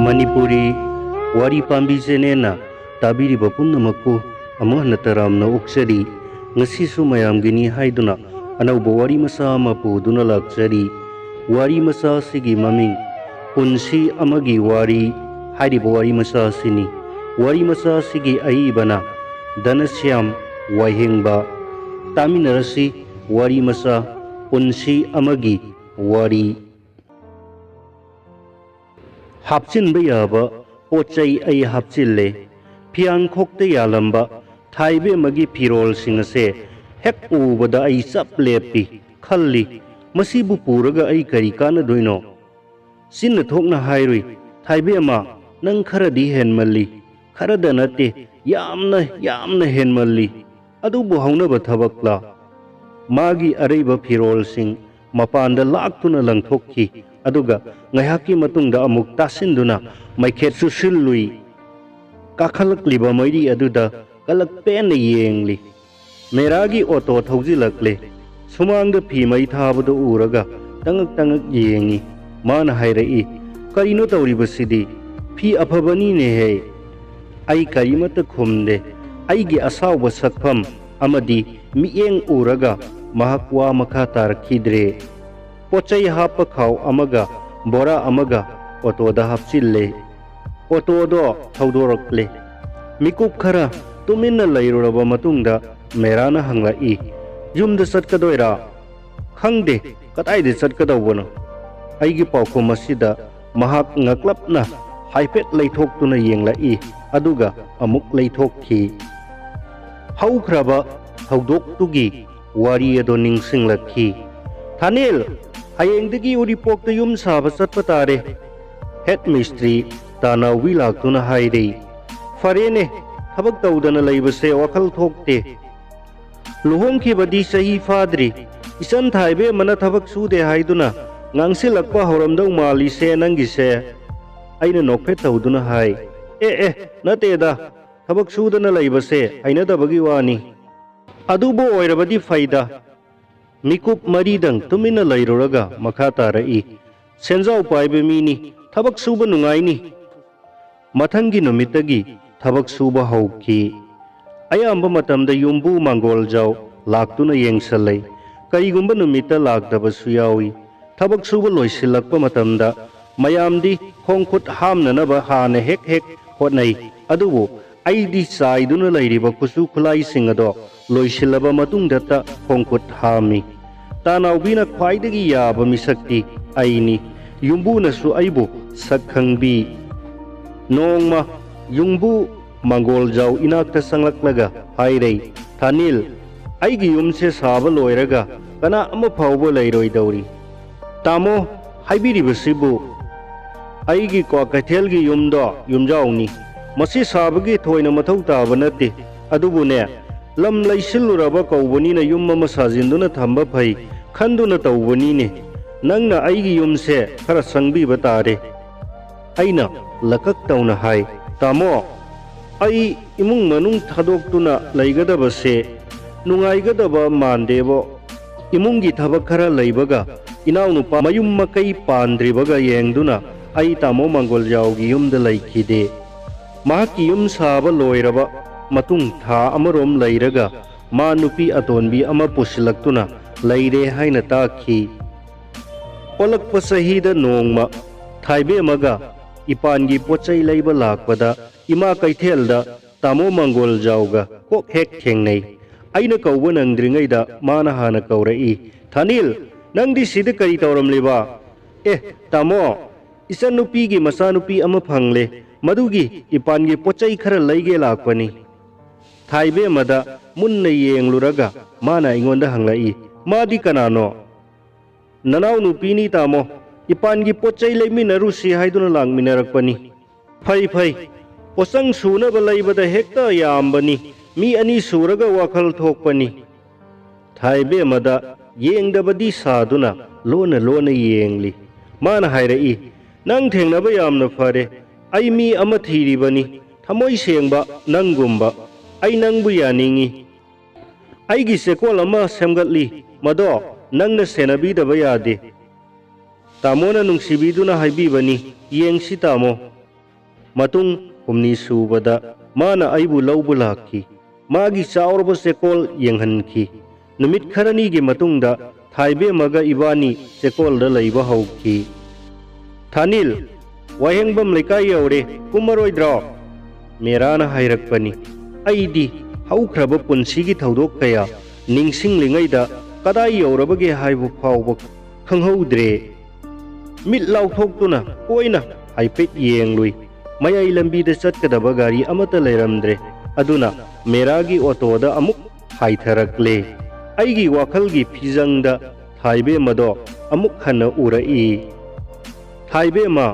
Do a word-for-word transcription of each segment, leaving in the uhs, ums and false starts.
ꯃꯅꯤꯄꯨꯔꯤ ꯋꯥꯔꯤ ꯄꯥꯝꯕꯤ ꯆꯦꯅꯦꯜꯅ ꯇꯥꯕꯤꯔꯤꯕ ꯄꯨꯝꯅꯃꯛꯄꯨ ꯑꯃꯨꯛ ꯍꯟꯅ ꯇꯔꯥꯝꯅ ꯑꯣꯛꯆꯔꯤ꯫ ꯉꯁꯤꯁꯨ ꯃꯌꯥꯝꯒꯤꯅꯤ ꯍꯥꯏꯗꯨꯅ ꯑꯅꯧꯕ ꯋꯥꯔꯤ ꯃꯆꯥ ꯑꯃ ꯄꯨꯗꯨꯅ ꯂꯥꯛꯆꯔꯤ꯫ ꯋꯥꯔꯤ ꯃꯆꯥ ꯑꯁꯤꯒꯤ ꯃꯃꯤꯡ ꯄꯨꯟꯁꯤ ꯑꯃꯒꯤ ꯋꯥꯔꯤ ꯍꯥꯏꯔꯤꯕ ꯋꯥꯔꯤ ꯃꯆꯥ ꯑꯁꯤꯅꯤ꯫ ꯋꯥꯔꯤ ꯃꯆꯥ ꯑꯁꯤꯒꯤ ꯑꯏꯕꯅ ꯙꯅꯁ꯭ꯌꯥꯝ ꯋꯥꯏꯍꯦꯡꯕ꯫ ꯇꯥꯃꯤꯟꯅꯔꯁꯤ ꯋꯥꯔꯤ ꯃꯆꯥ ꯄꯨꯟꯁꯤ ꯑꯃꯒꯤ ꯋꯥꯔꯤ꯫ ꯍꯥꯞꯆꯤꯟꯕ ꯌꯥꯕ ꯄꯣꯠ ꯆꯩ ꯑꯩ ꯍꯥꯞꯆꯤꯜꯂꯦ꯫ ꯐꯤꯌꯥꯟꯈꯣꯛꯇ ꯌꯥꯜꯂꯝꯕ ꯊꯥꯏꯕꯦꯝꯃꯒꯤ ꯐꯤꯔꯣꯜꯁꯤꯡ ꯑꯁꯦ ꯍꯦꯛ ꯎꯕꯗ ꯑꯩ ꯆꯞ ꯂꯦꯞꯄꯤ꯫ ꯈꯜꯂꯤ, "ꯃꯁꯤꯕꯨ ꯄꯨꯔꯒ ꯑꯩ ꯀꯔꯤ ꯀꯥꯟꯅꯗꯣꯏꯅꯣ?" ꯆꯤꯟꯅ ꯊꯣꯛꯅ ꯍꯥꯏꯔꯨꯏ, "ꯊꯥꯏꯕꯦꯝꯃ, ꯅꯪ ꯈꯔꯗꯤ ꯍꯦꯟꯃꯜꯂꯤ꯫ ꯈꯔꯗ ꯅꯠꯇꯦ, ꯌꯥꯝꯅ, ꯌꯥꯝꯅ ꯍꯦꯟꯃꯜꯂꯤ꯫ ꯑꯗꯨꯕꯨ ꯍꯧꯅꯕ ꯊꯕꯛꯂꯥ?" ꯃꯥꯒꯤ ꯑꯔꯩꯕ ꯐꯤꯔꯣꯜꯁꯤꯡ ꯃꯄꯥꯟꯗ ꯂꯥꯛꯇꯨꯅ ꯂꯪꯊꯣꯛꯈꯤ꯫ ꯑꯗꯨꯒ ꯉꯥꯏꯍꯥꯛꯀꯤ ꯃꯇꯨꯡꯗ ꯑꯃꯨꯛ ꯇꯥꯁꯤꯟꯗꯨꯅ ꯃꯩꯈꯦꯠ ꯆꯨꯁꯤꯜꯂꯨꯏ꯫ ꯀꯥꯈꯠꯂꯛꯂꯤꯕ ꯃꯩꯔꯤ ꯑꯗꯨꯗ ꯀꯂꯛ ꯄꯦꯟꯅ ꯌꯦꯡꯂꯤ꯫ ꯃꯦꯔꯥꯒꯤ ꯑꯣꯇꯣ ꯊꯧꯖꯤꯜꯂꯛꯂꯦ꯫ ꯁꯨꯃꯥꯡꯗ ꯐꯤ ꯃꯩ ꯊꯥꯕꯗꯨ ꯎꯔꯒ ꯇꯉꯛ ꯇꯉꯛ ꯌꯦꯡꯉꯤ꯫ ꯃꯥꯅ ꯍꯥꯏꯔꯛꯏ, "ꯀꯔꯤꯅꯣ ꯇꯧꯔꯤꯕꯁꯤꯗꯤ? ꯐꯤ ꯑꯐꯕꯅꯤꯅꯦꯍꯦ!" ꯑꯩ ꯀꯔꯤꯃꯠꯇ ꯈꯨꯝꯗꯦ꯫ ꯑꯩꯒꯤ ꯑꯁꯥꯎꯕ ꯁꯛꯐꯝ ꯑꯃꯗꯤ ꯃꯤꯠꯌꯦꯡ ꯎꯔꯒ ꯃꯍꯥꯛ ꯋꯥ ꯃꯈꯥ ꯇꯥꯔꯛꯈꯤꯗ꯭ꯔꯦ꯫ ꯄꯣꯠ ꯆꯩ ꯍꯥꯞꯄ ꯈꯥꯎ ꯑꯃꯒ ꯕꯣꯔꯥ ꯑꯃꯒ ꯑꯣꯇꯣꯗ ꯍꯥꯞꯆꯤꯜꯂꯦ꯫ ꯑꯣꯇꯣꯗꯣ ꯊꯧꯗꯣꯔꯛꯂꯦ꯫ ꯃꯤꯀꯨꯞ ꯈꯔ ꯇꯨꯃꯤꯟꯅ ꯂꯩꯔꯨꯔꯕ ꯃꯇꯨꯡꯗ ꯃꯦꯔꯥꯅ ꯍꯪꯂꯛꯏ, "ꯌꯨꯝꯗ ꯆꯠꯀꯗꯣꯏꯔꯥ?" "ꯈꯪꯗꯦ, ꯀꯗꯥꯏꯗ ꯆꯠꯀꯗꯧꯕꯅꯣ?" ꯑꯩꯒꯤ ꯄꯥꯎꯈꯨꯝ ꯑꯁꯤꯗ ꯃꯍꯥꯛ ꯉꯛꯂꯞꯅ ꯍꯥꯏꯐꯦꯠ ꯂꯩꯊꯣꯛꯇꯨꯅ ꯌꯦꯡꯂꯛꯏ, ꯑꯗꯨꯒ ꯑꯃꯨꯛ ꯂꯩꯊꯣꯛꯈꯤ꯫ ꯍꯧꯈ꯭ꯔꯕ ꯊꯧꯗꯣꯛꯇꯨꯒꯤ ꯋꯥꯔꯤ ꯑꯗꯣ ꯅꯤꯡꯁꯤꯡꯂꯛꯈꯤ꯫ "ꯊꯥꯅꯦꯜ, ꯍꯌꯦꯡꯗꯒꯤ ꯎꯔꯤꯄꯣꯛꯇ ꯌꯨꯝ ꯁꯥꯕ ꯆꯠꯄ ꯇꯥꯔꯦ꯫ ꯍꯦꯗ ꯃꯤꯁꯇ꯭ꯔꯤ ꯇꯥꯅꯥꯎꯕꯤ ꯂꯥꯛꯇꯨꯅ ꯍꯥꯏꯔꯦ꯫ ꯐꯔꯦꯅꯦ, ꯊꯕꯛ ꯇꯧꯗꯅ ꯂꯩꯕꯁꯦ ꯋꯥꯈꯜ ꯊꯣꯛꯇꯦ꯫ ꯂꯨꯍꯣꯡꯈꯤꯕꯗꯤ ꯆꯍꯤ ꯐꯥꯗ꯭ꯔꯤ꯫ ꯏꯆꯟ ꯊꯥꯏꯕꯦꯝꯃꯅ ꯊꯕꯛ ꯁꯨꯗꯦ ꯍꯥꯏꯗꯨꯅ ꯉꯥꯡꯁꯤꯜꯂꯛꯄ ꯍꯧꯔꯝꯗꯧ ꯃꯥꯜꯂꯤꯁꯦ ꯅꯪꯒꯤꯁꯦ?" ꯑꯩꯅ ꯅꯣꯛꯐꯦꯠ ꯇꯧꯗꯨꯅ ꯍꯥꯏ, "ꯑꯦ ꯑꯦ, ꯅꯠꯇꯦꯗ, ꯊꯕꯛ ꯁꯨꯗꯅ ꯂꯩꯕꯁꯦ ꯍꯩꯅꯗꯕꯒꯤ ꯋꯥꯅꯤ꯫ ꯑꯗꯨꯕꯨ ꯑꯣꯏꯔꯕꯗꯤ ꯐꯩꯗ꯫" ꯃꯤꯀꯨꯞ ꯃꯔꯤꯗꯪ ꯇꯨꯃꯤꯟꯅ ꯂꯩꯔꯨꯔꯒ ꯃꯈꯥ ꯇꯥꯔꯛꯏ, "ꯁꯦꯟꯖꯥꯎ ꯄꯥꯏꯕ ꯃꯤꯅꯤ, ꯊꯕꯛ ꯁꯨꯕ ꯅꯨꯡꯉꯥꯏꯅꯤ꯫ ꯃꯊꯪꯒꯤ ꯅꯨꯃꯤꯠꯇꯒꯤ ꯊꯕꯛ ꯁꯨꯕ ꯍꯧꯈꯤ꯫ ꯑꯌꯥꯝꯕ ꯃꯇꯝꯗ ꯌꯨꯝꯕꯨ ꯃꯥꯡꯒꯣꯜꯖꯥꯎ ꯂꯥꯛꯇꯨꯅ ꯌꯦꯡꯁꯜꯂꯦ꯫ ꯀꯔꯤꯒꯨꯝꯕ ꯅꯨꯃꯤꯠꯇ ꯂꯥꯛꯇꯕꯁꯨ ꯌꯥꯎꯏ꯫ ꯊꯕꯛ ꯁꯨꯕ ꯂꯣꯏꯁꯤꯜꯂꯛꯄ ꯃꯇꯝꯗ ꯃꯌꯥꯝꯗꯤ ꯈꯣꯡ ꯈꯨꯠ ꯍꯥꯝꯅꯅꯕ ꯍꯥꯟꯅ ꯍꯦꯛ ꯍꯦꯛ ꯍꯣꯠꯅꯩ꯫ ꯑꯗꯨꯕꯨ ꯑꯩꯗꯤ ꯆꯥꯏꯗꯨꯅ ꯂꯩꯔꯤꯕ ꯈꯨꯠꯁꯨ ꯈꯨꯠꯂꯥꯏꯁꯤꯡ ꯑꯗꯣ ꯂꯣꯏꯁꯤꯜꯂꯕ ꯃꯇꯨꯡꯗꯇ ꯈꯣꯡ ꯈꯨꯠ ꯍꯥꯝꯃꯤ꯫ ꯇꯥꯅꯥꯎꯕꯤꯅ ꯈ꯭ꯋꯥꯏꯗꯒꯤ ꯌꯥꯕ ꯃꯤꯁꯛꯇꯤ ꯑꯩꯅꯤ꯫ ꯌꯨꯝꯕꯨꯅꯁꯨ ꯑꯩꯕꯨ ꯁꯛ ꯈꯪꯕꯤ꯫ ꯅꯣꯡꯃ ꯌꯨꯝꯕꯨ ꯃꯥꯡꯒꯣꯜꯖꯥꯎ ꯏꯅꯥꯛꯇ ꯆꯪꯂꯛꯂꯒ ꯍꯥꯏꯔꯩ, "ꯊꯥꯅꯤꯜ, ꯑꯩꯒꯤ ꯌꯨꯝꯁꯦ ꯁꯥꯕ ꯂꯣꯏꯔꯒ ꯀꯅꯥ ꯑꯃ ꯐꯥꯎꯕ ꯂꯩꯔꯣꯏꯗꯧꯔꯤ"꯫ "ꯇꯥꯃꯣ, ꯍꯥꯏꯕꯤꯔꯤꯕꯁꯤꯕꯨ ꯑꯩꯒꯤ ꯀ꯭ꯋꯥꯀꯩꯊꯦꯜꯒꯤ ꯌꯨꯝꯗꯣ ꯌꯨꯝꯖꯥꯎꯅꯤ꯫ ꯃꯁꯤ ꯁꯥꯕꯒꯤ ꯊꯣꯏꯅ ꯃꯊꯧ ꯇꯥꯕ ꯅꯠꯇꯦ꯫ ꯑꯗꯨꯕꯨꯅꯦ, ꯂꯝ ꯂꯩꯁꯤꯜꯂꯨꯔꯕ ꯀꯧꯕꯅꯤꯅ ꯌꯨꯝ ꯑꯃ ꯁꯥꯖꯤꯟꯗꯨꯅ ꯊꯝꯕ ꯐꯩ ꯈꯟꯗꯨꯅ ꯇꯧꯕꯅꯤꯅꯦ꯫ ꯅꯪꯅ ꯑꯩꯒꯤ ꯌꯨꯝꯁꯦ ꯈꯔ ꯁꯪꯕꯤꯕ ꯇꯥꯔꯦ"꯫ ꯑꯩꯅ ꯂꯀꯛ ꯇꯧꯅ ꯍꯥꯏ, "ꯇꯥꯃꯣ, ꯑꯩ ꯏꯃꯨꯡ ꯃꯅꯨꯡ ꯊꯥꯗꯣꯛꯇꯨꯅ ꯂꯩꯒꯗꯕꯁꯦ ꯅꯨꯡꯉꯥꯏꯒꯗꯕ ꯃꯥꯟꯗꯦꯕꯣ꯫ ꯏꯃꯨꯡꯒꯤ ꯊꯕꯛ ꯈꯔ ꯂꯩꯕꯒ ꯏꯅꯥꯎꯅꯨꯄꯥ ꯃꯌꯨꯝ ꯃꯀꯩ ꯄꯥꯟꯗ꯭ꯔꯤꯕꯒ ꯌꯦꯡꯗꯨꯅ ꯑꯩ ꯇꯥꯃꯣ ꯃꯥꯡꯒꯣꯜꯖꯥꯎꯒꯤ ꯌꯨꯝꯗ ꯂꯩꯈꯤꯗꯦ꯫ ꯃꯍꯥꯛꯀꯤ ꯌꯨꯝ ꯁꯥꯕ ꯂꯣꯏꯔꯕ ꯃꯇꯨꯡ ꯊꯥ ꯑꯃꯔꯣꯝ ꯂꯩꯔꯒ ꯃꯥ ꯅꯨꯄꯤ ꯑꯇꯣꯟꯕꯤ ꯑꯃ ꯄꯨꯁꯤꯜꯂꯛꯇꯨꯅ ꯂꯩꯔꯦ" ꯍꯥꯏꯅ ꯇꯥꯛꯈꯤ꯫ ꯑꯣꯜꯂꯛꯄ ꯆꯍꯤꯗ ꯅꯣꯡꯃ ꯊꯥꯏꯕꯦꯝꯃꯒ ꯏꯄꯥꯟꯒꯤ ꯄꯣꯠ ꯆꯩ ꯂꯩꯕ ꯂꯥꯛꯄꯗ ꯏꯃꯥ ꯀꯩꯊꯦꯜꯗ ꯇꯥꯃꯣ ꯃꯪꯒꯣꯜꯖꯥꯎꯒ ꯀꯣꯛ ꯍꯦꯛ ꯊꯦꯡꯅꯩ꯫ ꯑꯩꯅ ꯀꯧꯕ ꯅꯪꯗ꯭ꯔꯤꯉꯩꯗ ꯃꯥꯅ ꯍꯥꯟꯅ ꯀꯧꯔꯛꯏ, "ꯊꯥꯅꯤꯜ, ꯅꯪꯗꯤ ꯁꯤꯗ ꯀꯔꯤ ꯇꯧꯔꯝꯂꯤꯕ?" "ꯑꯦ, ꯇꯥꯃꯣ, ꯏꯆꯟꯅꯨꯄꯤꯒꯤ ꯃꯆꯥꯅꯨꯄꯤ ꯑꯃ ꯐꯪꯂꯦ, ꯃꯗꯨꯒꯤ ꯏꯄꯥꯟꯒꯤ ꯄꯣꯠ ꯆꯩ ꯈꯔ ꯂꯩꯒꯦ ꯂꯥꯛꯄꯅꯤ"꯫ ꯊꯥꯏꯕꯦꯝꯃꯗ ꯃꯨꯟꯅ ꯌꯦꯡꯂꯨꯔꯒ ꯃꯥꯅ ꯑꯩꯉꯣꯟꯗ ꯍꯪꯂꯛꯏ, "ꯃꯥꯗꯤ ꯀꯅꯥꯅꯣ?" "ꯅꯅꯥꯎꯅꯨꯄꯤꯅꯤ ꯇꯥꯃꯣ, ꯏꯄꯥꯟꯒꯤ ꯄꯣꯠ ꯆꯩ ꯂꯩꯃꯤꯟꯅꯔꯨꯁꯤ ꯍꯥꯏꯗꯨꯅ ꯂꯥꯛꯃꯤꯟꯅꯔꯛꯄꯅꯤ"꯫ "ꯐꯩ ꯐꯩ, ꯄꯣꯠꯆꯪ ꯁꯨꯅꯕ ꯂꯩꯕꯗ ꯍꯦꯛꯇ ꯌꯥꯝꯕꯅꯤ, ꯃꯤ ꯑꯅꯤ ꯁꯨꯔꯒ ꯋꯥꯈꯜ ꯊꯣꯛꯄꯅꯤ"꯫ ꯊꯥꯏꯕꯦꯝꯃꯗ ꯌꯦꯡꯗꯕꯗꯤ ꯁꯥꯗꯨꯅ ꯂꯣꯟꯅ ꯂꯣꯟꯅ ꯌꯦꯡꯂꯤ꯫ ꯃꯥꯅ ꯍꯥꯏꯔꯛꯏ, "ꯅꯪ ꯊꯦꯡꯅꯕ ꯌꯥꯝꯅ ꯐꯔꯦ꯫ ꯑꯩ ꯃꯤ ꯑꯃ ꯊꯤꯔꯤꯕꯅꯤ, ꯊꯃꯣꯏ ꯁꯦꯡꯕ ꯅꯪꯒꯨꯝꯕ꯫ ꯑꯩ ꯅꯪꯕꯨ ꯌꯥꯅꯤꯡꯏ꯫ ꯑꯩꯒꯤ ꯆꯦꯀꯣꯜ ꯑꯃ ꯁꯦꯝꯒꯠꯂꯤ, ꯃꯗꯣ ꯅꯪꯅ ꯁꯦꯟꯅꯕꯤꯗꯕ ꯌꯥꯗꯦ"꯫ "ꯇꯥꯃꯣꯅ ꯅꯨꯡꯁꯤꯕꯤꯗꯨꯅ ꯍꯥꯏꯕꯤꯕꯅꯤ, ꯌꯦꯡꯁꯤ ꯇꯥꯃꯣ꯫" ꯃꯇꯨꯡ ꯍꯨꯝꯅꯤ ꯁꯨꯕꯗ ꯃꯥꯅ ꯑꯩꯕꯨ ꯂꯧꯕ ꯂꯥꯛꯈꯤ꯫ ꯃꯥꯒꯤ ꯆꯥꯎꯔꯕ ꯆꯦꯀꯣꯜ ꯌꯦꯡꯍꯟꯈꯤ꯫ ꯅꯨꯃꯤꯠ ꯈꯔꯅꯤꯒꯤ ꯃꯇꯨꯡꯗ ꯊꯥꯏꯕꯦꯝꯃꯒ ꯏꯕꯥꯅꯤ ꯆꯦꯀꯣꯜꯗ ꯂꯩꯕ ꯍꯧꯈꯤ꯫ "ꯊꯥꯅꯤꯜ, ꯋꯥꯍꯦꯡꯕꯝ ꯂꯩꯀꯥꯏ ꯌꯧꯔꯦ, ꯀꯨꯝꯃꯔꯣꯏꯗ꯭ꯔꯣ?" ꯃꯦꯔꯥꯅ ꯍꯥꯏꯔꯛꯄꯅꯤ꯫ ꯑꯩꯗꯤ ꯍꯧꯈ꯭ꯔꯕ ꯄꯨꯟꯁꯤꯒꯤ ꯊꯧꯗꯣꯛ ꯀꯌꯥ ꯅꯤꯡꯁꯤꯡꯂꯤꯉꯩꯗ ꯀꯗꯥꯏ ꯌꯧꯔꯕꯒꯦ ꯍꯥꯏꯕ ꯐꯥꯎꯕ ꯈꯪꯍꯧꯗ꯭ꯔꯦ꯫ ꯃꯤꯠ ꯂꯥꯎꯊꯣꯛꯇꯨꯅ ꯀꯣꯏꯅ ꯍꯥꯏꯐꯦꯠ ꯌꯦꯡꯂꯨꯏ꯫ ꯃꯌꯥꯏ ꯂꯝꯕꯤꯗ ꯆꯠꯀꯗꯕ ꯒꯥꯔꯤ ꯑꯃꯠꯇ ꯂꯩꯔꯝꯗ꯭ꯔꯦ꯫ ꯑꯗꯨꯅ ꯃꯦꯔꯥꯒꯤ ꯑꯣꯇꯣꯗ ꯑꯃꯨꯛ ꯍꯥꯏꯊꯔꯛꯂꯦ꯫ ꯑꯩꯒꯤ ꯋꯥꯈꯜꯒꯤ ꯐꯤꯖꯪꯗ ꯊꯥꯏꯕꯦꯝꯃꯗꯣ ꯑꯃꯨꯛ ꯍꯟꯅ ꯎꯔꯛꯏ꯫ "ꯊꯥꯏꯕꯦꯝꯃ,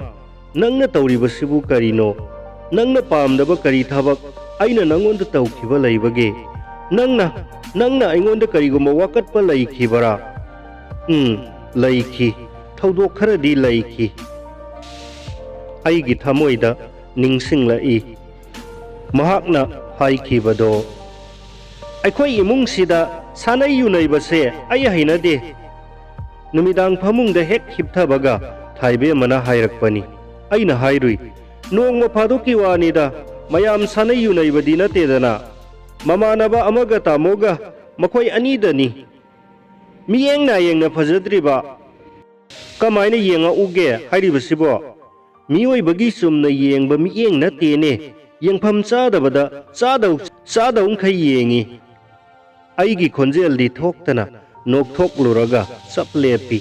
ꯅꯪꯅ ꯇꯧꯔꯤꯕꯁꯤꯕꯨ ꯀꯔꯤꯅꯣ? ꯅꯪꯅ ꯄꯥꯝꯗꯕ ꯀꯔꯤ ꯊꯕꯛ ꯑꯩꯅ ꯅꯪꯉꯣꯟꯗ ꯇꯧꯈꯤꯕ ꯂꯩꯕꯒꯦ? ꯅꯪꯅ, ꯅꯪꯅ ꯑꯩꯉꯣꯟꯗ ꯀꯔꯤꯒꯨꯝꯕ ꯋꯥꯀꯠꯄ ꯂꯩꯈꯤꯕꯔꯥ?" "ꯎꯝ, ꯂꯩꯈꯤ꯫ ꯊꯧꯗꯣꯛ ꯈꯔꯗꯤ ꯂꯩꯈꯤ꯫" ꯑꯩꯒꯤ ꯊꯃꯣꯏꯗ ꯅꯤꯡꯁꯤꯡꯂꯛꯏ꯫ ꯃꯍꯥꯛꯅ ꯍꯥꯏꯈꯤꯕꯗꯣ, "ꯑꯩꯈꯣꯏ ꯏꯃꯨꯡꯁꯤꯗ ꯁꯥꯟꯅꯩ ꯌꯨꯅꯩꯕꯁꯦ ꯑꯩ ꯍꯩꯅꯗꯦ꯫" ꯅꯨꯃꯤꯗꯥꯡ ꯐꯃꯨꯡꯗ ꯍꯦꯛ ꯍꯤꯞꯊꯕꯒ ꯊꯥꯏꯕꯦꯝꯃꯅ ꯍꯥꯏꯔꯛꯄꯅꯤ꯫ ꯑꯩꯅ ꯍꯥꯏꯔꯨꯏ, "ꯅꯣꯡꯃ ꯐꯥꯗꯣꯛꯀꯤ ꯋꯥꯅꯤꯗ, ꯃꯌꯥꯝ ꯁꯥꯟꯅꯩ ꯌꯨꯅꯩꯕꯗꯤ ꯅꯠꯇꯦꯗꯅ꯫ ꯃꯃꯥꯟꯅꯕ ꯑꯃꯒ ꯇꯥꯃꯣꯒ ꯃꯈꯣꯏ ꯑꯅꯤꯗꯅꯤ ꯃꯤꯠꯌꯦꯡ ꯅꯥꯌꯦꯡꯅ ꯐꯖꯗ꯭ꯔꯤꯕ꯫" "ꯀꯃꯥꯏꯅ ꯌꯦꯡꯉꯛꯎꯒꯦ ꯍꯥꯏꯔꯤꯕꯁꯤꯕꯣ? ꯃꯤꯑꯣꯏꯕꯒꯤ ꯆꯨꯝꯅ ꯌꯦꯡꯕ ꯃꯤꯠꯌꯦꯡ ꯅꯠꯇꯦꯅꯦ꯫ ꯌꯦꯡꯐꯝ ꯆꯥꯗꯕꯗ ꯆꯥꯗꯧ, ꯆꯥꯗꯧꯈꯩ ꯌꯦꯡꯉꯤ꯫" ꯑꯩꯒꯤ ꯈꯣꯟꯖꯦꯜꯗꯤ ꯊꯣꯛꯇꯅ ꯅꯣꯛꯊꯣꯛꯂꯨꯔꯒ ꯆꯞ ꯂꯦꯞꯄꯤ꯫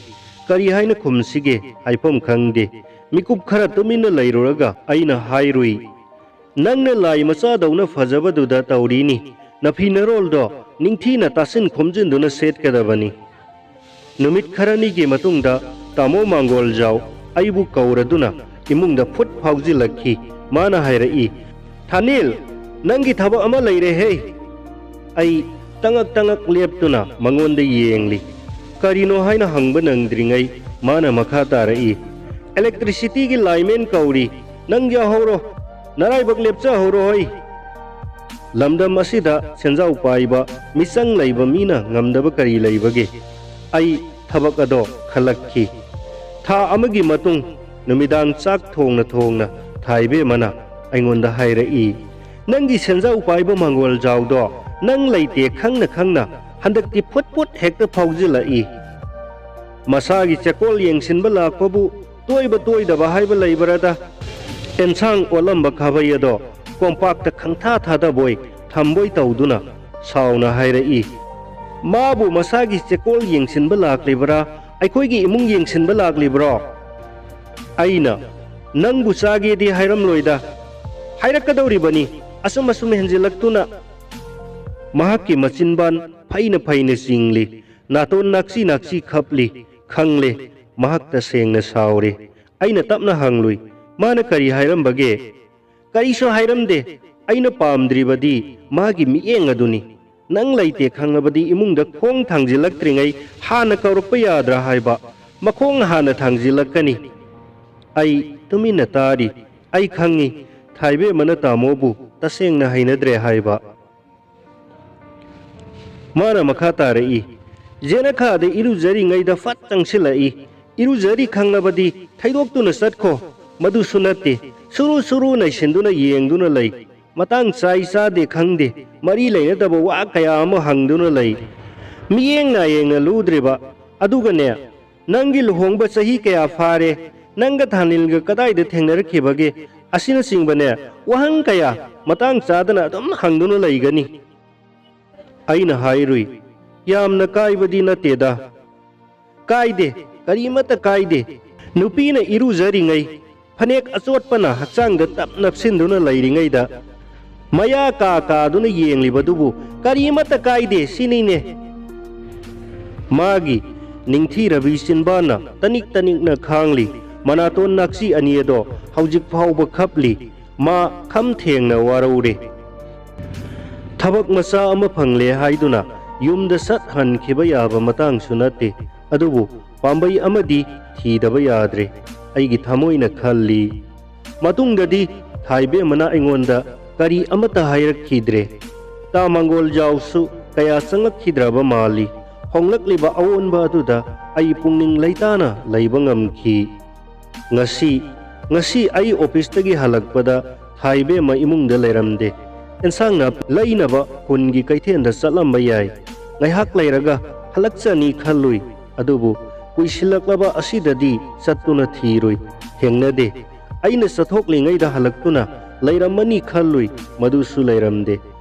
ꯀꯔꯤ ꯍꯥꯏꯅ ꯈꯨꯝꯁꯤꯒꯦ ꯍꯥꯏꯐꯝ ꯈꯪꯗꯦ꯫ ꯃꯤꯀꯨꯞ ꯈꯔ ꯇꯨꯃꯤꯟꯅ ꯂꯩꯔꯨꯔꯒ ꯑꯩꯅ ꯍꯥꯏꯔꯨꯏ, "ꯅꯪꯅ ꯂꯥꯏ ꯃꯆꯥꯗꯧꯅ ꯐꯖꯕꯗꯨꯗ ꯇꯧꯔꯤꯅꯤ꯫ ꯅꯐꯤ ꯅꯔꯣꯜꯗꯣ ꯅꯤꯡꯊꯤꯅ ꯇꯥꯁꯤꯟ ꯈꯣꯝꯖꯤꯟꯗꯨꯅ ꯁꯦꯠꯀꯗꯕꯅꯤ꯫" ꯅꯨꯃꯤꯠ ꯈꯔꯅꯤꯒꯤ ꯃꯇꯨꯡꯗ ꯇꯥꯃꯣ ꯃꯥꯡꯒꯣꯜꯖꯥꯎ ꯑꯩꯕꯨ ꯀꯧꯔꯗꯨꯅ ꯏꯃꯨꯡꯗ ꯐꯨꯠ ꯐꯥꯎꯖꯤꯜꯂꯛꯈꯤ꯫ ꯃꯥꯅ ꯍꯥꯏꯔꯛꯏ, "ꯊꯥꯅꯤꯜ, ꯅꯪꯒꯤ ꯊꯕꯛ ꯑꯃ ꯂꯩꯔꯦꯍꯦ!" ꯑꯩ ꯇꯉꯛ ꯇꯉꯛ ꯂꯦꯞꯇꯨꯅ ꯃꯉꯣꯟꯗ ꯌꯦꯡꯂꯤ꯫ ꯀꯔꯤꯅꯣ ꯍꯥꯏꯅ ꯍꯪꯕ ꯅꯪꯗ꯭ꯔꯤꯉꯩ ꯃꯥꯅ ꯃꯈꯥ ꯇꯥꯔꯛꯏ, "ꯏꯂꯦꯛꯇ꯭ꯔꯤꯁꯤꯇꯤꯒꯤ ꯂꯥꯏꯃꯦꯟ ꯀꯧꯔꯤ, ꯅꯪ ꯌꯥꯎꯍꯧꯔꯣ, ꯅꯔꯥꯏꯕꯛ ꯂꯦꯞꯆꯍꯧꯔꯣ ꯍꯣꯏ!" ꯂꯝꯗꯝ ꯑꯁꯤꯗ ꯁꯦꯟꯖꯥꯎ ꯄꯥꯏꯕ, ꯃꯤꯆꯪ ꯂꯩꯕ ꯃꯤꯅ ꯉꯝꯗꯕ ꯀꯔꯤ ꯂꯩꯕꯒꯦ? ꯑꯩ ꯊꯕꯛ ꯑꯗꯣ ꯈꯜꯂꯛꯈꯤ꯫ ꯊꯥ ꯑꯃꯒꯤ ꯃꯇꯨꯡ ꯅꯨꯃꯤꯗꯥꯡ ꯆꯥꯛ ꯊꯣꯡꯅ ꯊꯣꯡꯅ ꯊꯥꯏꯕꯦꯝꯃꯅ ꯑꯩꯉꯣꯟꯗ ꯍꯥꯏꯔꯛꯏ, "ꯅꯪꯒꯤ ꯁꯦꯟꯖꯥꯎ ꯄꯥꯏꯕ ꯃꯪꯒꯣꯜ ꯖꯥꯎꯗꯣ ꯅꯪ ꯂꯩꯇꯦ ꯈꯪꯅ ꯈꯪꯅ ꯍꯟꯗꯛꯇꯤ ꯐꯨꯠ ꯐꯨꯠ ꯍꯦꯛꯇ ꯐꯥꯎꯖꯤꯜꯂꯛꯏ꯫ ꯃꯁꯥꯒꯤ ꯆꯦꯀꯣꯜ ꯌꯦꯡꯁꯤꯟꯕ ꯂꯥꯛꯄꯕꯨ ꯇꯣꯏꯕ ꯇꯣꯏꯗꯕ ꯍꯥꯏꯕ ꯂꯩꯕ꯭ꯔꯥꯗ? ꯑꯦꯟꯁꯥꯡ ꯑꯣꯜꯂꯝꯕ ꯈꯥꯕꯩ ꯑꯗꯣ ꯀꯣꯝꯄꯥꯛꯇ ꯈꯪꯊꯥ ꯊꯥꯗꯕꯣꯏ ꯊꯝꯕꯣꯏ ꯇꯧꯗꯨꯅ ꯁꯥꯎꯅ ꯍꯥꯏꯔꯛꯏ꯫ ꯃꯥꯕꯨ ꯃꯁꯥꯒꯤ ꯆꯦꯀꯣꯜ ꯌꯦꯡꯁꯤꯟꯕ ꯂꯥꯛꯂꯤꯕ꯭ꯔꯥ, ꯑꯩꯈꯣꯏꯒꯤ ꯏꯃꯨꯡ ꯌꯦꯡꯁꯤꯟꯕ ꯂꯥꯛꯂꯤꯕ꯭ꯔꯣ?" ꯑꯩꯅ, "ꯅꯪꯕꯨ ꯆꯥꯒꯦꯗꯤ ꯍꯥꯏꯔꯝꯂꯣꯏꯗ, ꯍꯥꯏꯔꯛꯀꯗꯧꯔꯤꯕꯅꯤ, ꯑꯁꯨꯝ ꯑꯁꯨꯝ ꯍꯦꯟꯖꯤꯜꯂꯛꯇꯨꯅ"꯫ ꯃꯍꯥꯛꯀꯤ ꯃꯆꯤꯟꯕꯥꯟ ꯐꯩꯅ ꯐꯩꯅ ꯆꯤꯡꯂꯤ, ꯅꯥꯇꯣꯟ ꯅꯥꯛꯆꯤ ꯅꯥꯛꯆꯤ ꯈꯞꯂꯤ꯫ ꯈꯪꯂꯦ, ꯃꯍꯥꯛ ꯇꯁꯦꯡꯅ ꯁꯥꯎꯔꯦ꯫ ꯑꯩꯅ ꯇꯞꯅ ꯍꯪꯂꯨꯏ, "ꯃꯥꯅ ꯀꯔꯤ ꯍꯥꯏꯔꯝꯕꯒꯦ?" "ꯀꯔꯤꯁꯨ ꯍꯥꯏꯔꯝꯗꯦ꯫ ꯑꯩꯅ ꯄꯥꯝꯗ꯭ꯔꯤꯕꯗꯤ ꯃꯥꯒꯤ ꯃꯤꯠꯌꯦꯡ ꯑꯗꯨꯅꯤ꯫ ꯅꯪ ꯂꯩꯇꯦ ꯈꯪꯂꯕꯗꯤ ꯏꯃꯨꯡꯗ ꯈꯣꯡ ꯊꯥꯡꯖꯤꯜꯂꯛꯇ꯭ꯔꯤꯉꯩ ꯍꯥꯟꯅ ꯀꯧꯔꯛꯄ ꯌꯥꯗ꯭ꯔꯥ ꯍꯥꯏꯕ꯫ ꯃꯈꯣꯡ ꯍꯥꯟꯅ ꯊꯥꯡꯖꯤꯜꯂꯛꯀꯅꯤ"꯫ ꯑꯩ ꯇꯨꯃꯤꯟꯅ ꯇꯥꯔꯤ꯫ ꯑꯩ ꯈꯪꯏ, ꯊꯥꯏꯕꯦꯝꯃꯅ ꯇꯥꯃꯣꯕꯨ ꯇꯁꯦꯡꯅ ꯍꯩꯅꯗ꯭ꯔꯦ ꯍꯥꯏꯕ꯫ ꯃꯥꯅ ꯃꯈꯥ ꯇꯥꯔꯛꯏ, "ꯖꯦꯅꯈꯥꯗ ꯏꯔꯨꯖꯔꯤꯉꯩꯗ ꯐꯠ ꯆꯪꯁꯤꯜꯂꯛꯏ꯫ ꯏꯔꯨꯖꯔꯤ ꯈꯪꯂꯕꯗꯤ ꯊꯩꯗꯣꯛꯇꯨꯅ ꯆꯠꯈꯣ꯫ ꯃꯗꯨꯁꯨ ꯅꯠꯇꯦ, ꯁꯨꯔꯨ ꯁꯨꯔꯨ ꯅꯩꯁꯤꯟꯗꯨꯅ ꯌꯦꯡꯗꯨꯅ ꯂꯩ꯫ ꯃꯇꯥꯡ ꯆꯥꯏ ꯆꯥꯗꯦ ꯈꯪꯗꯦ, ꯃꯔꯤ ꯂꯩꯅꯗꯕ ꯋꯥ ꯀꯌꯥ ꯑꯃ ꯍꯪꯗꯨꯅ ꯂꯩ꯫ ꯃꯤꯠꯌꯦꯡ ꯅꯥꯌꯦꯡꯅ ꯂꯨꯗ꯭ꯔꯤꯕ꯫ ꯑꯗꯨꯒꯅꯦ, ꯅꯪꯒꯤ ꯂꯨꯍꯣꯡꯕ ꯆꯍꯤ ꯀꯌꯥ ꯐꯥꯔꯦ? ꯅꯪꯒ ꯊꯥꯅꯤꯜꯒ ꯀꯗꯥꯏꯗ ꯊꯦꯡꯅꯔꯛꯈꯤꯕꯒꯦ?" ꯑꯁꯤꯅꯆꯤꯡꯕꯅꯦ, ꯋꯥꯍꯪ ꯀꯌꯥ ꯃꯇꯥꯡ ꯆꯥꯗꯅ ꯑꯗꯨꯝ ꯍꯪꯗꯨꯅ ꯂꯩꯒꯅꯤ꯫ ꯑꯩꯅ ꯍꯥꯏꯔꯨꯏ, "ꯌꯥꯝꯅ ꯀꯥꯏꯕꯗꯤ ꯅꯠꯇꯦꯗ"꯫ "ꯀꯥꯏꯗꯦ, ꯀꯔꯤꯃꯠꯇ ꯀꯥꯏꯗꯦ꯫ ꯅꯨꯄꯤꯅ ꯏꯔꯨꯖꯔꯤꯉꯩ, ꯐꯅꯦꯛ ꯑꯆꯣꯠꯄꯅ ꯍꯛꯆꯥꯡꯗ ꯇꯞ ꯅꯞꯁꯤꯟꯗꯨꯅ ꯂꯩꯔꯤꯉꯩꯗ ꯃꯌꯥ ꯀꯥ ꯀꯥꯗꯨꯅ ꯌꯦꯡꯂꯤꯕꯗꯨꯕꯨ ꯀꯔꯤꯃꯠꯇ ꯀꯥꯏꯗꯦ ꯁꯤꯅꯤꯅꯦ"꯫ ꯃꯥꯒꯤ ꯅꯤꯡꯊꯤꯔꯕꯤ ꯆꯤꯟꯕꯥꯟꯅ ꯇꯅꯤꯛ ꯇꯅꯤꯛꯅ ꯈꯥꯡꯂꯤ, ꯃꯅꯥꯇꯣꯟ ꯅꯥꯛꯆꯤ ꯑꯅꯤ ꯑꯗꯣ ꯍꯧꯖꯤꯛ ꯐꯥꯎꯕ ꯈꯞꯂꯤ꯫ ꯃꯥ ꯈꯝ ꯊꯦꯡꯅ ꯋꯥꯔꯧꯔꯦ꯫ ꯊꯕꯛ ꯃꯆꯥ ꯑꯃ ꯐꯪꯂꯦ ꯍꯥꯏꯗꯨꯅ ꯌꯨꯝꯗ ꯁꯠ ꯍꯟꯈꯤꯕ ꯌꯥꯕ ꯃꯇꯥꯡꯁꯨ ꯅꯠꯇꯦ꯫ ꯑꯗꯨꯕꯨ ꯄꯥꯝꯕꯩ ꯑꯃꯗꯤ ꯊꯤꯗꯕ ꯌꯥꯗ꯭ꯔꯦ, ꯑꯩꯒꯤ ꯊꯃꯣꯏꯅ ꯈꯜꯂꯤ꯫ ꯃꯇꯨꯡꯗꯗꯤ ꯊꯥꯏꯕꯦꯝꯃꯅ ꯑꯩꯉꯣꯟꯗ ꯀꯔꯤ ꯑꯃꯠꯇ ꯍꯥꯏꯔꯛꯈꯤꯗ꯭ꯔꯦ꯫ ꯇꯥ ꯃꯪꯒꯣꯜ ꯖꯥꯎꯁꯨ ꯀꯌꯥ ꯆꯪꯂꯛꯈꯤꯗ꯭ꯔꯕ ꯃꯥꯜꯂꯤ꯫ ꯍꯣꯡꯂꯛꯂꯤꯕ ꯑꯑꯣꯟꯕ ꯑꯗꯨꯗ ꯑꯩ ꯄꯨꯛꯅꯤꯡ ꯂꯩꯇꯥꯅ ꯂꯩꯕ ꯉꯝꯈꯤ꯫ ꯉꯁꯤ, ꯉꯁꯤ ꯑꯩ ꯑꯣꯐꯤꯁꯇꯒꯤ ꯍꯜꯂꯛꯄꯗ ꯊꯥꯏꯕꯦꯝꯃ ꯏꯃꯨꯡꯗ ꯂꯩꯔꯝꯗꯦ꯫ ꯑꯦꯟꯁꯥꯡ ꯅꯥꯄꯤ ꯂꯩꯅꯕ ꯈꯨꯟꯒꯤ ꯀꯩꯊꯦꯜꯗ ꯆꯠꯂꯝꯕ ꯌꯥꯏ꯫ ꯉꯥꯏꯍꯥꯛ ꯂꯩꯔꯒ ꯍꯜꯂꯛꯆꯅꯤ ꯈꯜꯂꯨꯏ꯫ ꯑꯗꯨꯕꯨ ꯀꯨꯏꯁꯤꯜꯂꯛꯂꯕ ꯑꯁꯤꯗꯗꯤ ꯆꯠꯇꯨꯅ ꯊꯤꯔꯨꯏ꯫ ꯊꯦꯡꯅꯗꯦ꯫ ꯑꯩꯅ ꯆꯠꯊꯣꯛꯂꯤꯉꯩꯗ ꯍꯜꯂꯛꯇꯨꯅ ꯂꯩꯔꯝꯃꯅꯤ ꯈꯜꯂꯨꯏ꯫ ꯃꯗꯨꯁꯨ ꯂꯩꯔꯝꯗꯦ꯫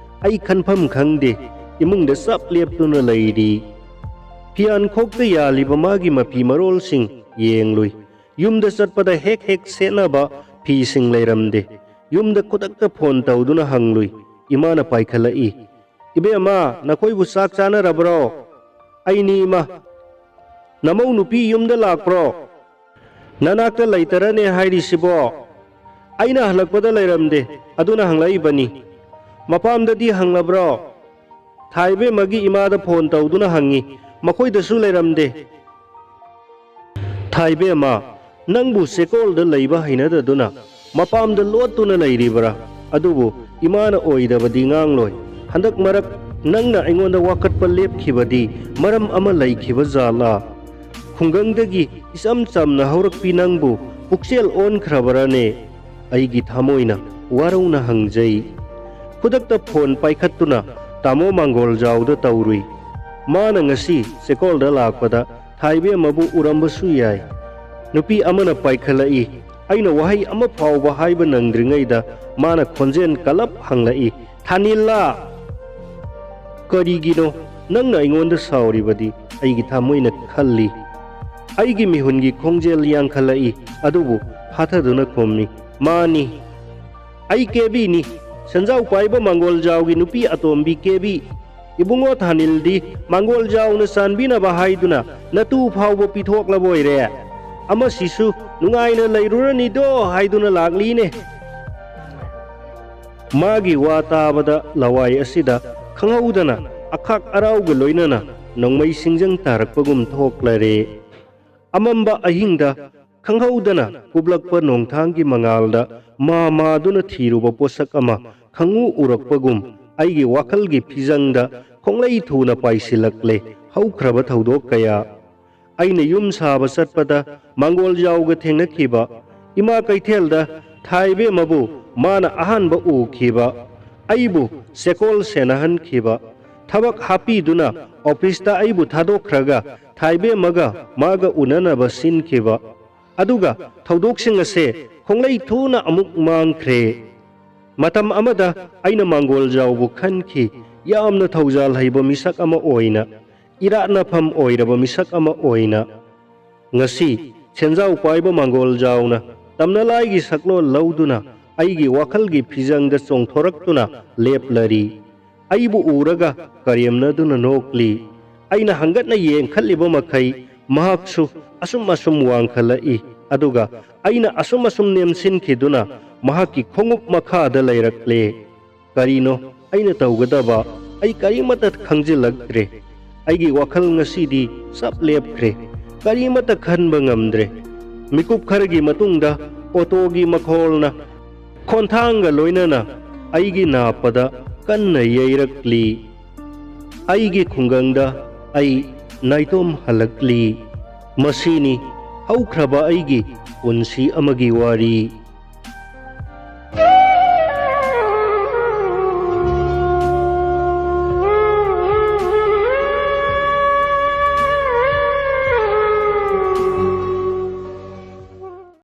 ꯑꯩ ꯈꯟꯐꯝ ꯈꯪꯗꯦ꯫ ꯏꯃꯨꯡꯗ ꯆꯞ ꯂꯦꯞꯇꯨꯅ ꯂꯩꯔꯤ꯫ ꯐꯤꯌꯥꯟꯈꯣꯛꯇ ꯌꯥꯜꯂꯤꯕ ꯃꯥꯒꯤ ꯃꯐꯤ ꯃꯔꯣꯜꯁꯤꯡ ꯌꯦꯡꯂꯨꯏ꯫ ꯌꯨꯝꯗ ꯆꯠꯄꯗ ꯍꯦꯛ ꯍꯦꯛ ꯁꯦꯠꯅꯕ ꯐꯤꯁꯤꯡ ꯂꯩꯔꯝꯗꯦ꯫ ꯌꯨꯝꯗ ꯈꯨꯗꯛꯇ ꯐꯣꯟ ꯇꯧꯗꯨꯅ ꯍꯪꯂꯨꯏ꯫ ꯏꯃꯥꯅ ꯄꯥꯏꯈꯠꯂꯛꯏ꯫ "ꯏꯕꯦꯝꯃ, ꯅꯈꯣꯏꯕꯨ ꯆꯥꯛ ꯆꯥꯅꯔꯕ꯭ꯔꯣ?" "ꯑꯩꯅꯤ ꯏꯃꯥ꯫ ꯅꯃꯧ ꯅꯨꯄꯤ ꯌꯨꯝꯗ ꯂꯥꯛꯄ꯭ꯔꯣ?" "ꯅꯅꯥꯛꯇ ꯂꯩꯇꯔꯅꯦ ꯍꯥꯏꯔꯤꯁꯤꯕꯣ?" "ꯑꯩꯅ ꯍꯜꯂꯛꯄꯗ ꯂꯩꯔꯝꯗꯦ, ꯑꯗꯨꯅ ꯍꯪꯂꯛꯏꯕꯅꯤ꯫" "ꯃꯄꯥꯝꯗꯗꯤ ꯍꯪꯂꯕ꯭ꯔꯣ?" "ꯊꯥꯏꯕꯦꯝꯃꯒꯤ ꯏꯃꯥꯗ ꯐꯣꯟ ꯇꯧꯗꯨꯅ ꯍꯪꯉꯤ, ꯃꯈꯣꯏꯗꯁꯨ ꯂꯩꯔꯝꯗꯦ꯫" "ꯊꯥꯏꯕꯦꯝꯃ, ꯅꯪꯕꯨ ꯆꯦꯀꯣꯜꯗ ꯂꯩꯕ ꯍꯩꯅꯗꯗꯨꯅ ꯃꯄꯥꯝꯗ ꯂꯣꯠꯇꯨꯅ ꯂꯩꯔꯤꯕꯔꯥ? ꯑꯗꯨꯕꯨ ꯏꯃꯥꯅ ꯑꯣꯏꯗꯕꯗꯤ ꯉꯥꯡꯂꯣꯏ꯫ ꯍꯟꯗꯛ ꯃꯔꯛ ꯅꯪꯅ ꯑꯩꯉꯣꯟꯗ ꯋꯥꯀꯠꯄ ꯂꯦꯞꯈꯤꯕꯗꯤ ꯃꯔꯝ ꯑꯃ ꯂꯩꯈꯤꯕ ꯖꯥꯠꯂꯥ? ꯈꯨꯡꯒꯪꯗꯒꯤ ꯏꯆꯝ ꯆꯝꯅ ꯍꯧꯔꯛꯄꯤ ꯅꯪꯕꯨ ꯄꯨꯛꯆꯦꯜ ꯑꯣꯟꯈ꯭ꯔꯕꯔꯅꯦ?" ꯑꯩꯒꯤ ꯊꯃꯣꯏꯅ ꯋꯥꯔꯧꯅ ꯍꯪꯖꯩ꯫ ꯈꯨꯗꯛꯇ ꯐꯣꯟ ꯄꯥꯏꯈꯠꯇꯨꯅ ꯇꯥꯃꯣ ꯃꯥꯡꯒꯣꯜꯖꯥꯎꯗ ꯇꯧꯔꯨꯏ꯫ ꯃꯥꯅ ꯉꯁꯤ ꯆꯦꯀꯣꯜꯗ ꯂꯥꯛꯄꯗ ꯊꯥꯏꯕꯦꯝꯃꯕꯨ ꯎꯔꯝꯕꯁꯨ ꯌꯥꯏ꯫ ꯅꯨꯄꯤ ꯑꯃꯅ ꯄꯥꯏꯈꯠꯂꯛꯏ꯫ ꯑꯩꯅ ꯋꯥꯍꯩ ꯑꯃ ꯐꯥꯎꯕ ꯍꯥꯏꯕ ꯅꯪꯗ꯭ꯔꯤꯉꯩꯗ ꯃꯥꯅ ꯈꯣꯟꯖꯦꯜ ꯀꯜꯂꯞ ꯍꯪꯂꯛꯏ, "ꯊꯥꯅꯤꯜꯂꯥ!" "ꯀꯔꯤꯒꯤꯅꯣ ꯅꯪꯅ ꯑꯩꯉꯣꯟꯗ ꯁꯥꯎꯔꯤꯕꯗꯤ?" ꯑꯩꯒꯤ ꯊꯃꯣꯏꯅ ꯈꯜꯂꯤ꯫ ꯑꯩꯒꯤ ꯃꯤꯍꯨꯟꯒꯤ ꯈꯣꯡꯖꯦꯜ ꯌꯥꯡꯈꯠꯂꯛꯏ, ꯑꯗꯨꯕꯨ ꯐꯥꯊꯗꯨꯅ ꯈꯨꯝꯃꯤ, "ꯃꯥꯅꯤ, ꯑꯩ ꯀꯦꯕꯤꯅꯤ, ꯁꯦꯟꯖꯥꯎ ꯄꯥꯏꯕ ꯃꯥꯡꯒꯣꯜꯖꯥꯎꯒꯤ ꯅꯨꯄꯤ ꯑꯇꯣꯝꯕꯤ ꯀꯦꯕꯤ꯫ ꯏꯕꯨꯡꯉꯣ ꯊꯥꯅꯤꯜꯗꯤ ꯃꯥꯡꯒꯣꯜꯖꯥꯎꯅ ꯆꯥꯟꯕꯤꯅꯕ ꯍꯥꯏꯗꯨꯅ ꯅꯇꯨ ꯐꯥꯎꯕ ꯄꯤꯊꯣꯛꯂꯕ ꯑꯣꯏꯔꯦ꯫ ꯑꯃꯁꯤꯁꯨ ꯅꯨꯡꯉꯥꯏꯅ ꯂꯩꯔꯨꯔꯅꯤꯗꯣ ꯍꯥꯏꯗꯨꯅ ꯂꯥꯛꯂꯤꯅꯦ꯫" ꯃꯥꯒꯤ ꯋꯥ ꯇꯥꯕꯗ ꯂꯋꯥꯏ ꯑꯁꯤꯗ ꯈꯪꯍꯧꯗꯅ ꯑꯈꯥꯛ ꯑꯔꯥꯎꯒ ꯂꯣꯏꯅꯅ ꯅꯣꯡꯃꯩ ꯁꯤꯡꯖꯪ ꯇꯥꯔꯛꯄꯒꯨꯝ ꯊꯣꯛꯂꯔꯦ꯫ ꯑꯃꯝꯕ ꯑꯍꯤꯡꯗ ꯈꯪꯍꯧꯗꯅ ꯀꯨꯞꯂꯛꯄ ꯅꯣꯡꯊꯥꯡꯒꯤ ꯃꯉꯥꯜꯗ ꯃꯥ ꯃꯥꯗꯨꯅ ꯊꯤꯔꯨꯕ ꯄꯣꯠꯁꯛ ꯑꯃ ꯈꯪꯎ ꯎꯔꯛꯄꯒꯨꯝ ꯑꯩꯒꯤ ꯋꯥꯈꯜꯒꯤ ꯐꯤꯖꯪꯗ ꯈꯣꯡꯂꯩ ꯊꯨꯅ ꯄꯥꯏꯁꯤꯜꯂꯛꯂꯦ꯫ ꯍꯧꯈ꯭ꯔꯕ ꯊꯧꯗꯣꯛ ꯀꯌꯥ꯫ ꯑꯩꯅ ꯌꯨꯝ ꯁꯥꯕ ꯆꯠꯄꯗ ꯃꯥꯡꯒꯣꯜꯖꯥꯎꯒ ꯊꯦꯡꯅꯈꯤꯕ, ꯏꯃꯥ ꯀꯩꯊꯦꯜꯗ ꯊꯥꯏꯕꯦꯝꯃꯕꯨ ꯃꯥꯅ ꯑꯍꯥꯟꯕ ꯎꯈꯤꯕ, ꯑꯩꯕꯨ ꯆꯦꯀꯣꯜ ꯁꯦꯟꯅꯍꯟꯈꯤꯕ, ꯊꯕꯛ ꯍꯥꯞꯄꯤꯗꯨꯅ ꯑꯣꯐꯤꯁꯇ ꯑꯩꯕꯨ ꯊꯥꯗꯣꯛꯈ꯭ꯔꯒ ꯊꯥꯏꯕꯦꯝꯃꯒ ꯃꯥꯒ ꯎꯅꯅꯕ ꯁꯤꯟꯈꯤꯕ, ꯑꯗꯨꯒ ꯊꯧꯗꯣꯛꯁꯤꯡ ꯑꯁꯦ ꯈꯣꯡꯂꯩ ꯊꯨꯅ ꯑꯃꯨꯛ ꯃꯥꯡꯈ꯭ꯔꯦ꯫ ꯃꯇꯝ ꯑꯃꯗ ꯑꯩꯅ ꯃꯥꯡꯒꯣꯜꯖꯥꯎꯕꯨ ꯈꯟꯈꯤ, ꯌꯥꯝꯅ ꯊꯧꯖꯥꯜ ꯍꯩꯕ ꯃꯤꯁꯛ ꯑꯃ ꯑꯣꯏꯅ, ꯏꯔꯥꯠꯅꯐꯝ ꯑꯣꯏꯔꯕ ꯃꯤꯁꯛ ꯑꯃ ꯑꯣꯏꯅ꯫ ꯉꯁꯤ ꯁꯦꯟꯖꯥꯎ ꯄꯥꯏꯕ ꯃꯥꯡꯒꯣꯜꯖꯥꯎꯅ ꯇꯝꯅꯂꯥꯏꯒꯤ ꯁꯛꯂꯣꯟ ꯂꯧꯗꯨꯅ ꯑꯩꯒꯤ ꯋꯥꯈꯜꯒꯤ ꯐꯤꯖꯪꯗ ꯆꯣꯡꯊꯣꯔꯛꯇꯨꯅ ꯂꯦꯞꯂꯔꯤ꯫ ꯑꯩꯕꯨ ꯎꯔꯒ ꯀꯔꯦꯝꯅꯗꯨꯅ ꯅꯣꯛꯂꯤ꯫ ꯑꯩꯅ ꯍꯪꯒꯠꯅ ꯌꯦꯡꯈꯠꯂꯤꯕ ꯃꯈꯩ ꯃꯍꯥꯛꯁꯨ ꯑꯁꯨꯝ ꯑꯁꯨꯝ ꯋꯥꯡꯈꯠꯂꯛꯏ, ꯑꯗꯨꯒ ꯑꯩꯅ ꯑꯁꯨꯝ ꯑꯁꯨꯝ ꯅꯦꯝꯁꯤꯟꯈꯤꯗꯨꯅ ꯃꯍꯥꯛꯀꯤ ꯈꯣꯡꯎꯞ ꯃꯈꯥꯗ ꯂꯩꯔꯛꯂꯦ꯫ ꯀꯔꯤꯅꯣ ꯑꯩꯅ ꯇꯧꯒꯗꯕ? ꯑꯩ ꯀꯔꯤꯃꯠꯇ ꯈꯪꯖꯤꯜꯂꯛꯇ꯭ꯔꯦ꯫ ꯑꯩꯒꯤ ꯋꯥꯈꯜ ꯉꯁꯤꯗꯤ ꯆꯞ ꯂꯦꯞꯈ꯭ꯔꯦ꯫ ꯀꯔꯤꯃꯠꯇ ꯈꯟꯕ ꯉꯝꯗ꯭ꯔꯦ꯫ ꯃꯤꯀꯨꯞ ꯈꯔꯒꯤ ꯃꯇꯨꯡꯗ ꯑꯣꯇꯣꯒꯤ ꯃꯈꯣꯜꯅ ꯈꯣꯟꯊꯥꯡꯒ ꯂꯣꯏꯅꯅ ꯑꯩꯒꯤ ꯅꯥꯞꯄꯗ ꯀꯟꯅ ꯌꯩꯔꯛꯂꯤ꯫ ꯑꯩꯒꯤ ꯈꯨꯡꯒꯪꯗ ꯑꯩ ꯅꯥꯏꯇꯣꯝ ꯍꯜꯂꯛꯂꯤ꯫ ꯃꯁꯤꯅꯤ ꯍꯧꯈ꯭ꯔꯕ ꯑꯩꯒꯤ ꯄꯨꯟꯁꯤ ꯑꯃꯒꯤ ꯋꯥꯔꯤ꯫